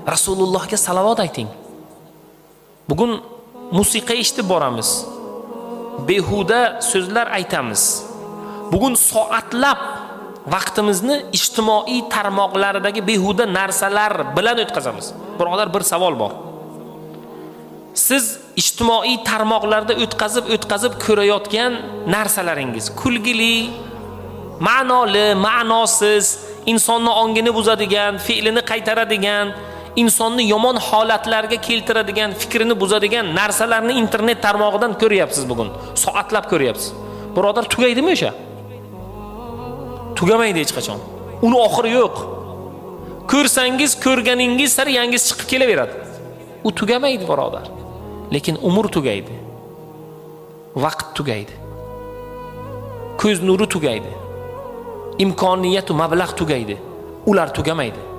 Rasulullohga salovat ayting. Bugun musiqa eshitib boramiz. Behuda so'zlar aytamiz. Bugun soatlab vaqtimizni ijtimoiy tarmoqlardagi behuda narsalar bilan o'tkazamiz. Birodar, bir savol bor. Siz ijtimoiy tarmoqlarda o'tkazib ko'rayotgan narsalaringiz kulgili, ma'noli, ma'nosiz, insonni ongini buzadigan, fe'lini qaytaradigan, insonni yomon holatlarga keltiradigan, fikrini buzadigan narsalarni internet tarmog'idan ko'ryapsiz bugun. Soatlab ko'ryapsiz. Birodar, tugaydimi o'sha? Tugamaydi hech qachon. Uni oxiri yo'q. Ko'rsangiz, ko'rganingiz sari yangisi chiqib kelaveradi. U tugamaydi, birodar. Lekin umr tugaydi. Vaqt tugaydi. Ko'z nuri tugaydi. Imkoniyat va mablag' tugaydi. Ular tugamaydi.